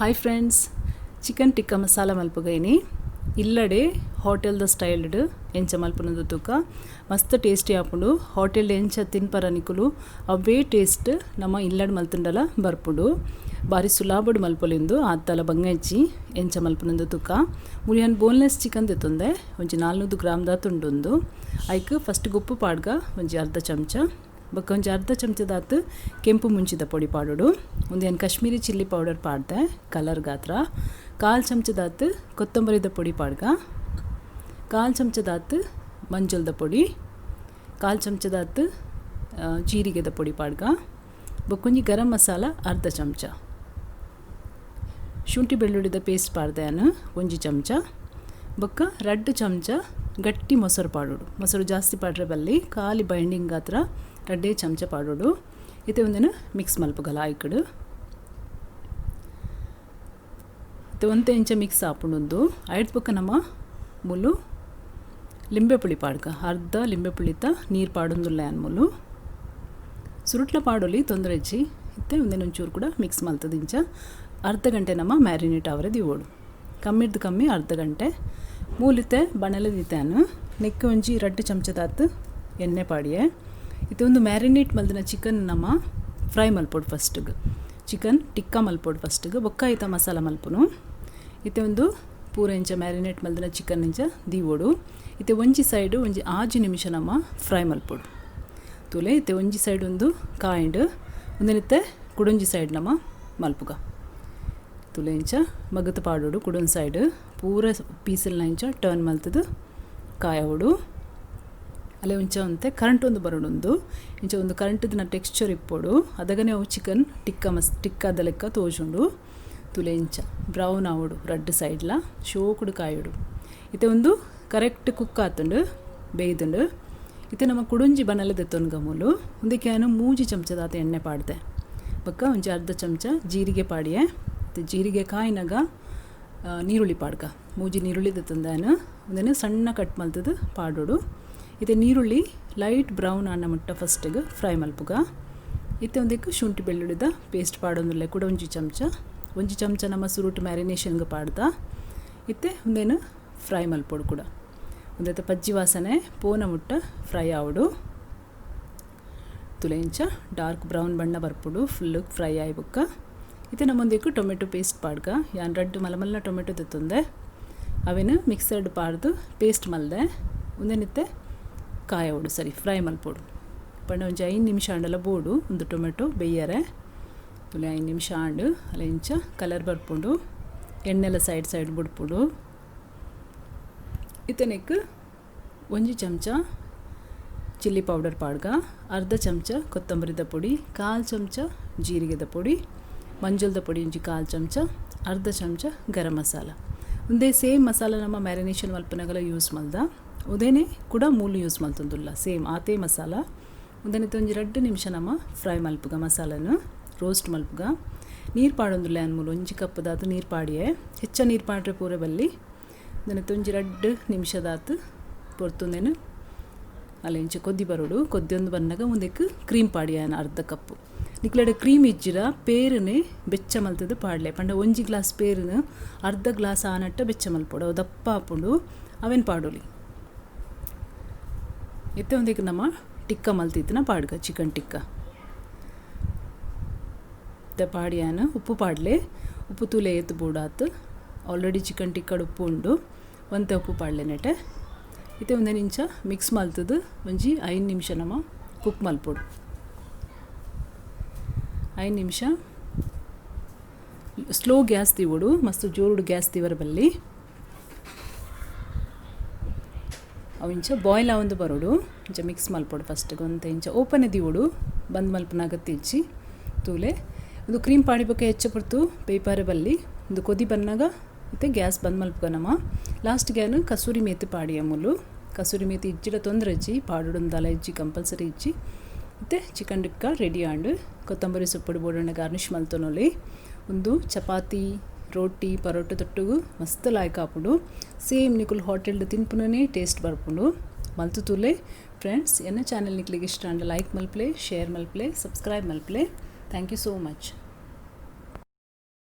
Hi friends, chicken tikka masala ಮಲ್ಪುಗೈನಿ ಇಲ್ಲಡೆ hotel the style ಎಂಚ ಮಲ್ಪುನದು ತೂಕ ಮಸ್ತ್ ಟೇಸ್ಟಿ ಆಪುಂಡು. ಹೋಟೆಲ್ ಎಂಚ ತಿನ್ಪರ ನಿಕುಲು ಅವೇ ಟೇಸ್ಟ್ ನಮ್ಮ ಇಲ್ಲಡೆ ಮಲ್ತುಂಡಲ ಬರ್ಪುಂಡು. ಬಾರಿ ಸುಲಾಬಡು ಮಲ್ಪೊಲಿಂದು ಆತ್ತಲ ಬಂಗಜ್ಜಿ ಎಂಚ ಮಲ್ಪುನದು ತೂಕ ಮುರಿಯನ್ ಬೋನ್ಲೆಸ್ ಚಿಕನ್ ತೆತ್ತೊಂದೆ ಒಂಜಿ 400 ಗ್ರಾಮ್ ದ ತುಂಡುಂದು. ಐಕ್ ಫಸ್ಟ್ ಗುಪ್ಪು ಪಾಡ್ಗ ಒಂಜಿ ಅರ್ಧ ಚಮಚ ಬೊಕ್ಕ ಒಂಜಿ ಅರ್ಧ ಚಮಚದಾತ್ ಕೆಂಪು ಮುಂಚಿದ ಪೊಡಿ ಪಾಡೋಡು. ಒಂದು ಕಾಶ್ಮೀರಿ ಚಿಲ್ಲಿ ಪೌಡರ್ ಪಾಡ್ದೆ ಕಲರ್ ಗಾತ್ರ. ಕಾಲು ಚಮಚದಾತ್ ಕೊತ್ತಂಬರಿದ ಪೊಡಿ ಪಾಡ್ಗ, ಕಾಲು ಚಮಚದಾತ್ ಮಂಜಲ್ದ ಪೊಡಿ, ಕಾಲು ಚಮಚದಾತ್ ಜೀರಿಗೆದ ಪೊಡಿ ಪಾಡ್ಗ, ಬೊಕ್ಕೊಂಜಿ ಗರಂ ಮಸಾಲ ಅರ್ಧ ಚಮಚ, ಶುಂಠಿ ಬೆಳ್ಳುಳ್ಳಿದ ಪೇಸ್ಟ್ ಪಾಡ್ದೆ ಒಂಜಿ ಚಮಚ, ಬೊಕ್ಕ 2 ಚಮಚ ಗಟ್ಟಿ ಮೊಸರು ಪಾಡೋಡು. ಮೊಸರು ಜಾಸ್ತಿ ಪಾಡ್ರೆ ಬಲ್ಲಿ ಖಾಲಿ ಬೈಂಡಿಂಗ್ ಗಾತ್ರ 2 ಚಮಚ ಪಾಡೋಡು. ಇತ್ತೆ ಒಂದಿನ ಮಿಕ್ಸ್ ಮಲ್ಪುಗಲ ಆಯ್ಕಡು. ಇತ್ತೆ ಒಂತೆ ಇಂಚ ಮಿಕ್ಸ್ ಆಪುಂಡೊಂದು. ಐದು ಬೊಕ್ಕ ನಮ್ಮ ಮುಲು ಲಿಂಬೆ ಪುಳಿ ಪಾಡ್ಕ, ಅರ್ಧ ಲಿಂಬೆ ಪುಳಿತ ನೀರು ಪಾಡೊಂದುಲ್ಲ ಅನ್ಮುಲು ಸುರುಟ್ಲ ಪಾಡೊಲಿ ತೊಂದರೆ ಇಜ್ಜಿ. ಇತ್ತೆ ಒಂದಿನ ಒಂಚೂರು ಕೂಡ ಮಿಕ್ಸ್ ಮಲ್ತದ ಇಂಚ ಅರ್ಧ ಗಂಟೆ ನಮ್ಮ ಮ್ಯಾರಿನೇಟ್ ಅವರೆ ದಿವೋಡು. ಕಮ್ಮಿರ್ದು ಕಮ್ಮಿ ಅರ್ಧ ಗಂಟೆ ಮೂಲಿತೆ ಬಣಲೆ ದಿತ್ತಾನು. ನೆಕ್ಕೆ ಒಂಜಿ 2 ಚಮಚದಾತ್ ಎಣ್ಣೆ ಪಾಡಿಯೆ. ಇದು ಒಂದು ಮ್ಯಾರಿನೇಟ್ ಮಲ್ದಿನ ಚಿಕನ್ ನಮ್ಮ ಫ್ರೈ ಮಲ್ಪೊಡು ಫಸ್ಟ್ಗೆ. ಚಿಕನ್ ಟಿಕ್ಕಾ ಮಲ್ಪೊಡು ಫಸ್ಟ್ಗೆ, ಬೊಕ್ಕ ಐತ ಮಸಾಲ ಮಲ್ಪುನು. ಇತ್ತೆ ಒಂದು ಪೂರ ಇಂಚ ಮ್ಯಾರಿನೇಟ್ ಮಲ್ದಿನ ಚಿಕನ್ ಇಂಚ ದೀವೋಡು. ಇತ್ತೆ ಒಂಜಿ ಸೈಡು ಒಂಜಿ 5 ನಿಮಿಷ ನಮ್ಮ ಫ್ರೈ ಮಲ್ಪೊಡು. ತೂಲೆ ಇತ್ತೆ ಒಂಜಿ ಸೈಡ್ ಒಂದು ಕಾಯಿಂಡು ಒಂದಿನಿತ್ತೆ ಕುಡೊಂಜಿ ಸೈಡ್ ನಮ್ಮ ಮಲ್ಪುಗ. ತುಲೆ ಇಂಚ ಮಗತ್ ಪಾಡೋಡು ಕುಡೊಂದು ಸೈಡ್ ಪೂರ ಪೀಸಲ್ನ ಇಂಚ ಟರ್ನ್ ಮಲ್ತದು ಕಾಯೋಡು. ಅಲ್ಲೇ ಒಂಚ ಒಂತೆ ಕರೆಂಟ್ ಒಂದು ಬರೋಡೊಂದು ಇಂಚ ಒಂದು ಕರೆಂಟ್ ಟೆಕ್ಸ್ಚರ್ ಇಪ್ಪೋಡು. ಅದಗನೆ ಅವು ಚಿಕನ್ ಟಿಕ್ಕಾ ಮಸ್ ಟಿಕ್ಕಾದ ಲೆಕ್ಕ ತೋಜುಂಡು. ತುಲೆ ಇಂಚ ಬ್ರೌನ್ ಆವೋಡು 2 ಸೈಡ್ಲ ಶೋಕುಡು ಕಾಯೋಡು. ಇತ್ತೆ ಒಂದು ಕರೆಕ್ಟ್ ಕುಕ್ ಆತುಂಡು ಬೇಯ್ದುಂಡು. ಇತ್ತೆ ನಮ್ಮ ಕುಡುಂಜಿ ಬನಲೆ ದೆತ್ತೊನ್ಗ ಮೂಲು ಒಂದಕ್ಕೆ 3 ಚಮಚದಾತ ಎಣ್ಣೆ ಪಾಡ್ದೆ. ಬೊಕ್ಕ ಒಂಜಿ ಅರ್ಧ ಚಮಚ ಜೀರಿಗೆ ಪಾಡಿಯೆ. ಇತ್ತೆ ಜೀರಿಗೆ ಕಾಯಿನಾಗ ನೀರುಳ್ಳಿ ಪಾಡ್ಕ, 3 ನೀರುಳ್ಳಿ ದೆತ್ತೊಂದಾನು ಒಂದೇನು ಸಣ್ಣ ಕಟ್ ಮಲ್ತದು ಪಾಡೋಡು. ಇತ್ತೆ ನೀರುಳ್ಳಿ ಲೈಟ್ ಬ್ರೌನ್ ಅನ್ನ ಮುಟ್ಟ ಫಸ್ಟಿಗೆ ಫ್ರೈ ಮಲ್ಪುಗ. ಇತ್ತೆ ಒಂದಕ್ಕೆ ಶುಂಠಿ ಬೆಳ್ಳುಳ್ಳಿದ ಪೇಸ್ಟ್ ಪಾಡೊಂದುಲ್ಲೆ ಕೂಡ ಒಂಜಿ ಚಮಚ, ಒಂಜಿ ಚಮಚ ನಮ್ಮ ಸುರುಟು ಮ್ಯಾರಿನೇಷನ್ಗೆ ಪಾಡ್ದ. ಇತ್ತೆ ಒಂದೇನು ಫ್ರೈ ಮಲ್ಪೊಡು ಕೂಡ. ಒಂದೈತೆ ಪಜ್ಜಿ ವಾಸನೆ ಪೋನ ಮುಟ್ಟ ಫ್ರೈ ಆವಡು. ತುಲೆ ಇಂಚ ಡಾರ್ಕ್ ಬ್ರೌನ್ ಬಣ್ಣ ಬರ್ಪುಡು ಫುಲ್ ಫ್ರೈ ಆಯ್ ಬೊಕ್ಕ. ಇತ್ತೆ ನಮ್ಮೊಂದಿಕ್ಕು ಟೊಮೆಟೊ ಪೇಸ್ಟ್ ಪಾಡ್ಗ. ಯಾನ್ 2 ಮಲಮಲ್ಲ ಟೊಮೆಟೊ ತೆತ್ತೊಂದೆ ಅವೇನು ಮಿಕ್ಸರ್ಡ್ ಪಾಡ್ದು ಪೇಸ್ಟ್ ಮಲ್ದೆ. ಒಂದೇನಿತ್ತೆ ಕಾಯೋಡು ಸರಿ ಫ್ರೈ ಮಲ್ಪೊಡು. ಪಂಡ ಒಂಜಿ 5 ನಿಮಿಷ ಆಂಡಲ ಬೋಡು ಒಂದು ಟೊಮೆಟೊ ಬೇಯರೆ. ತುಲೆ 5 ನಿಮಿಷ ಆಂಡು ಅಲ್ಲ ಇಂಚ ಕಲರ್ ಬರ್ಪುಂಡು, ಎಣ್ಣೆಲ್ಲ ಸೈಡ್ ಸೈಡ್ ಬುಡ್ಪುಂಡು. ಇತ್ತನೆಕ್ 1 ಚಮಚ ಚಿಲ್ಲಿ ಪೌಡರ್ ಪಾಡ್ಗ, ಅರ್ಧ ಚಮಚ ಕೊತ್ತಂಬರಿದ ಪೊಡಿ, ಕಾಲು ಚಮಚ ಜೀರಿಗೆದ ಪೊಡಿ, ಮಂಜಲ್ದ ಪೊಡಿ ಒಂಜಿ ಕಾಲು ಚಮಚ, ಅರ್ಧ ಚಮಚ ಗರಂ ಮಸಾಲ. ಒಂದೇ ಸೇಮ್ ಮಸಾಲ ನಮ್ಮ ಮ್ಯಾರಿನೇಷನ್ ಮಲ್ಪನಗಲ ಯೂಸ್ ಮಲ್ದ ಉದೇನೆ ಕೂಡ ಮೂಲು ಯೂಸ್ ಮಲ್ತೊಂದುಲ್ಲ ಸೇಮ್ ಆತೇ ಮಸಾಲ. ಒಂದನಿತ್ತೆ ಒಂಜಿ 2 ನಿಮಿಷ ನಮ್ಮ ಫ್ರೈ ಮಲ್ಪುಗ ಮಸಾಲನು ರೋಸ್ಟ್ ಮಲ್ಪುಗ. ನೀರು ಪಾಡೊಂದುಲ್ಲ ಅನ್ಮೂಲು ಒಂಜಿ ಕಪ್ಪದಾತು ನೀರು ಪಾಡಿಯೆ. ಹೆಚ್ಚ ನೀರು ಪಾಡ್ರೆ ಪೂರ ಬಲ್ಲಿ. ಒಂದನಿತ್ತೆ ಒಂಜಿ 2 ನಿಮಿಷದಾತು ಪೊರ್ತುಂದೇನು ಅಲ್ಲ ಇಂಚ ಕೊದ್ದಿ ಬರೋಡು. ಕೊದ್ದಿ ಒಂದು ಬನ್ನಾಗ ಒಂದಕ್ಕೆ ಕ್ರೀಮ್ ಪಾಡಿಯಾನ ಅರ್ಧ ಕಪ್ಪು. ನಿಕ್ಲಡೆ ಕ್ರೀಮ್ ಇಜ್ಜಿರ ಪೇರುನೆ ಬೆಚ್ಚ ಮಲ್ತದು ಪಾಡ್ಲೆ. ಪಂಡ ಒಂಜಿ ಗ್ಲಾಸ್ ಪೇರುನು ಅರ್ಧ ಗ್ಲಾಸ್ ಆನಟ್ಟ ಬೆಚ್ಚ ಮಲ್ಪೊಡು, ಅವು ದಪ್ಪ ಆಪುಂಡು ಅವೇನು ಪಾಡೋಲಿ. ಇತ್ತೆ ಒಂದಕ್ಕೆ ನಮ್ಮ ಟಿಕ್ಕ ಮಲ್ತಿತ್ತಿನ ಪಾಡ್ಗ ಚಿಕನ್ ಟಿಕ್ಕ. ಇತ್ತೆ ಪಾಡಿಯಾನ ಉಪ್ಪು ಪಾಡ್ಲೆ. ಉಪ್ಪು ತೂಲೆ ಏತು ಬೋಡಾತು. ಆಲ್ರೆಡಿ ಚಿಕನ್ ಟಿಕ್ಕಡ್ ಉಪ್ಪು ಉಂಡು, ಒಂತೆ ಉಪ್ಪು ಪಾಡ್ಲೆ ನೆಟೆ. ಇತ್ತೆ ಒಂದೇ ನಿಂಚ ಮಿಕ್ಸ್ ಮಲ್ತದು ಒಂಜಿ 5 ನಿಮಿಷ ನಮ್ಮ ಕುಕ್ ಮಲ್ಪೊಡು. 5 ನಿಮಿಷ ಸ್ಲೋ ಗ್ಯಾಸ್ ದಿವೋಡು, ಮಸ್ತ್ ಜೋರುಡು ಗ್ಯಾಸ್ ದಿವರ ಬಲ್ಲಿ. ಅವು ಇಂಚ ಬಾಯ್ಲ್ ಆವೊಂದು ಬರೋಡು. ಇಂಚ ಮಿಕ್ಸ್ ಮಲ್ಪೊಡು ಫಸ್ಟ್ಗೆ ಒಂತೆ ಇಂಚ ಓಪನ್ ದಿವೋಡು ಬಂದ್ ಮಲ್ಪನಾಗತ್ತೆ ಇಜ್ಜಿ. ತೂಲೆ ಒಂದು ಕ್ರೀಮ್ ಪಾಡಿಬೊಕ್ಕ ಹೆಚ್ಚ ಪೊರ್ತು ಬೇಯ್ಪಾರೆ ಬಲ್ಲಿ. ಒಂದು ಕೊದಿ ಬನ್ನಾಗ ಇತ್ತೆ ಗ್ಯಾಸ್ ಬಂದ್ ಮಲ್ಪುಗ ನಮ್ಮ. ಲಾಸ್ಟ್ಗೆ ಕಸೂರಿ ಮೇತಿ ಪಾಡಿಯ ಮುಲು. ಕಸೂರಿ ಮೇತಿ ಇಜ್ಜಿಡ ತೊಂದರೆ ಇಜ್ಜಿ, ಪಾಡೊಡೊಂದಲ ಇಜ್ಜಿ, ಕಂಪಲ್ಸರಿ ಇಜ್ಜಿ. ಇತ್ತೆ ಚಿಕನ್ ಟಿಕ್ಕ ರೆಡಿ ಆಂಡು. ಕೊತ್ತಂಬರಿ ಸೊಪ್ಪುಡು ಬೋಡಣ್ಣ ಗಾರ್ನಿಷ್ ಮಲ್ತೊನೊಲಿ. ಒಂದು ಚಪಾತಿ ರೋಟಿ ಪರೋಟ ತೊಟ್ಟುಗು ಮಸ್ತ್ ಲಾಯ್ಕ್ ಆಪುಂಡು. ಸೇಮ್ ನಿಕುಲು ಹೋಟೆಲ್ಡ್ ತಿನ್ಪುನನೇ ಟೇಸ್ಟ್ ಬರ್ಪುಂಡು. ಮಲ್ತು ತೂಲೆ ಫ್ರೆಂಡ್ಸ್. ಎನ್ನ ಚಾನೆಲ್ ನಿಕ್ಲಿಗೆ ಇಷ್ಟ ಆಂಡ ಲೈಕ್ ಮಲ್ಪ್ಲೆ, ಶೇರ್ ಮಲ್ಪ್ಲೆ, ಸಬ್ಸ್ಕ್ರೈಬ್ ಮಲ್ಪ್ಲೆ. Thank you so much.